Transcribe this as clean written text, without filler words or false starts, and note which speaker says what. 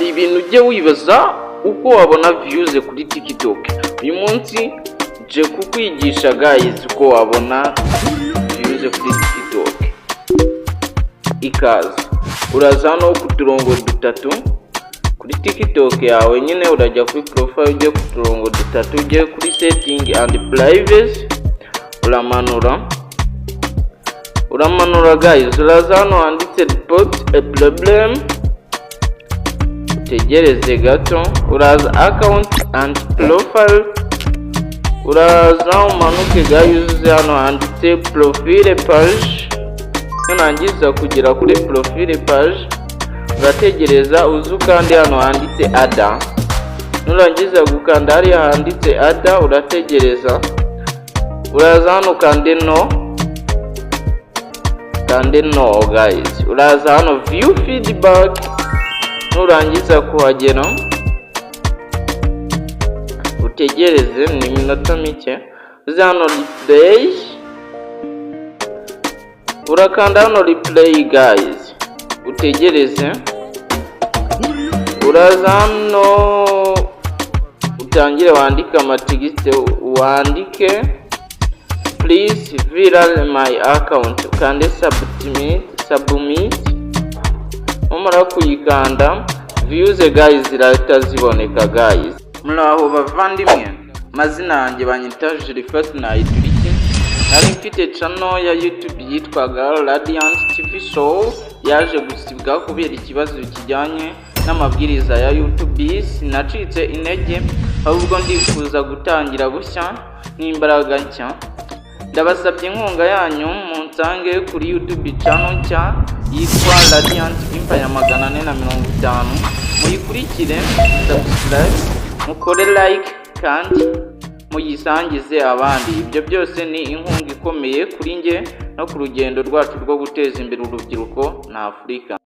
Speaker 1: Hari ibintu ujya wibaza uko wabona views kuri TikTok. Uyu munsi nje kukwigisha, guys, uko wabona views kuri TikTok. Ikaze. Uraza hano ku turongo dutatu kuri TikTok yawe nyine, urajya kuri profile, ujye ku turongo dutatu, ujye kuri setting and privacy, uramanura, uramanura, guys, uraza hano handitse "Report a problem", utegereze gato, uraza account and profile, uraza umanuke, guys, uze hano handitse profile page. Nurangiza kugera kuri profile page, urategereza, uze ukande hano handitse "Other". Nurangiza gukanda hariya handitse "Other", urategereza, uraza hano ukande "No", kande "No", guys. Uraza hano "View feedback". Nurangiza kuhagera, utegereze, ni iminota mike, uze hano "Replay", urakanda hano "Replay", guys, utegereze, uraza hano utangire wandike amatext, wandike "Please viral my account", ukande "Submit". Submit numara kuyikanda, views, guys, zirahita ziboneka, guys. Muraho bavandimwe, amazina yanjye banyita Jilifat Nayituriki. Nari mfite channel ya YouTube yitwaga Radiant TV Show, yaje gusibwa kubera ikibazo kijyanye n'amabwiriza ya YouTube. Sinacitse intege, ahubwo ndifuza gutangira bushya n'imbaraga nshya. Ndabasabye inkunga yanyu, munsange kuri YouTube channel nshya yitwa Radiant Empire 450, muyikurikire, subscribe, mukore like kandi muyisangize abandi. Ibyo byose ni inkunga ikomeye kuri njye no ku rugendo rwacu rwo guteza imbere urubyiruko na Afurika.